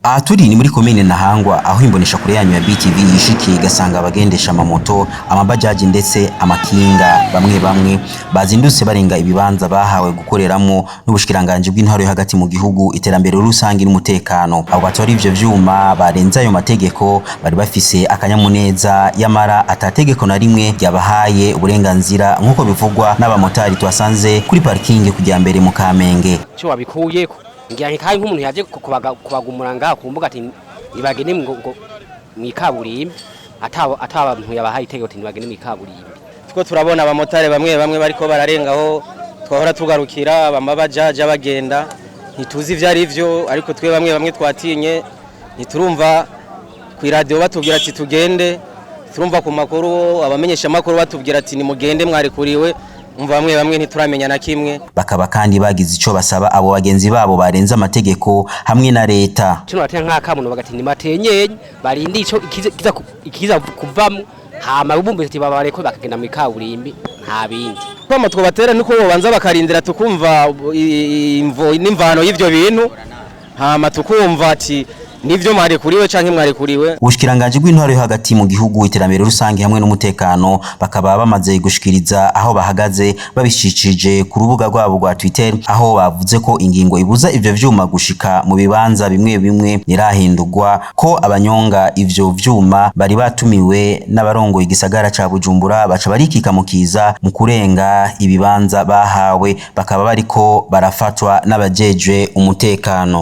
Aha turi ni muri komine Ntahangwa, aho imbonesha kure yanyu ya BTV yishikiye igasanga abagendesha amamoto, amabajaji ndetse amakinga bamwe bamwe bazindutse barenga ibibanza bahawe gukoreramo n'ubushikiranganji bw'intwaro yo hagati mu gihugu, iterambere rusangi n'umutekano. Abo batora ivyo vyuma barenze ayo mategeko bari bafise akanyamuneza, yamara atategeko na rimwe ryabahaye uburenganzira, nk'uko bivugwa n'abamotari twasanze kuri parking kujya mbere mu Kamenge. Cyo wabikuyeko ngira nkaye nk'umuntu yaje kubagumura ngaha ku mbuga ati nibagene ngo mwikaburimbi, ataba yabahaye itegeko ati nibagene mwikaburimbi. Two turabona abamotari bamwe bamwe bariko bararengaho twahora tugarukira, bamabajaja bagenda, ntituzi ivyo ari vyo, ariko twe bamwe bamwe twatinye. Ntiturumva ku radio batubwira ati tugende, turumva ku makuru abamenyesha makuru batubwira ati nimugende mwarekuriwe. Umva, bamwe bamwe ntituramenya na kimwe. Bakaba kandi bagize ico basaba abo bagenzi babo barenze amategeko hamwe na leta. Cyo batera nk'akamuno bagati nimatenyenye barindi ico ikiza kuvamo, hama bumvise ati babareko bakagenda mwikaburimbi, nta bindi. Kwama twobatera nuko bobanza bakarindira tukumva imvo n'imvano y'ivyo bintu, hama tukumva ati nivyo mwarekuriwe canke mwarekuriwe. Ubushikiranganji bw'intwaro yo hagati mu gihugu, iterambere rusange hamwe n'umutekano bakaba bamaze gushikiriza aho bahagaze babishikije ku rubuga rwabo rwa Twitter, aho bavuze ko ingingo ibuza ivyo vyuma gushika mu bibanza bimwe bimwe nirahindurwa, ko abanyonga ivyo vyuma bari batumiwe n'abarongoye igisagara ca Bujumbura baca barikika mu kiza mu kurenga ibibanza bahawe, bakaba bariko barafatwa n'abajejwe umutekano.